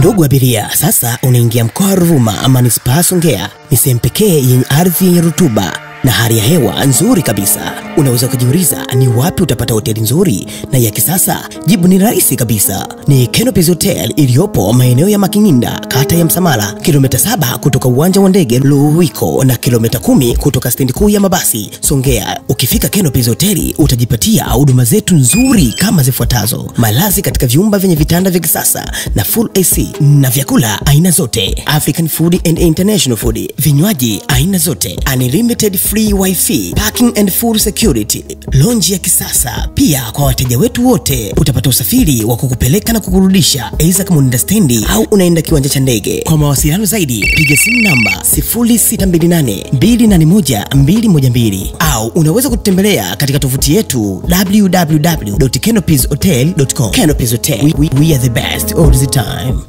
Ndugu abiria, sasa unaingia mkoa wa Ruvuma, manispaa Songea. Ni sehemu pekee yenye ardhi yenye rutuba na hali ya hewa nzuri kabisa. Unaweza kujiuliza ni wapi utapata hoteli nzuri na ya kisasa? Jibu ni rahisi kabisa. Ni Canopies Hotel iliyopo maeneo ya Makinginda, kata ya Msamala, kilomita 7 kutoka uwanja wa ndege Luwiko na kilomita 10 kutoka stendi kuu ya mabasi Songea. Ukifika Canopies Hotel utajipatia huduma zetu nzuri kama zifuatazo: malazi katika vyumba vyenye vitanda vya kisasa na full AC na vyakula aina zote, African food and international food, vinywaji aina zote, unlimited free wifi, parking and full security, lounge ya kisasa. Pia kwa wateja wetu wote utapata usafiri wa kukupeleka na kukurudisha, aidha kama unaenda stendi au unaenda kiwanja cha ndege. Kwa mawasiliano zaidi piga simu namba 0628 281 212 au unaweza kututembelea katika tovuti yetu www.canopieshotel.com. Canopies Hotel, we are the best all the time.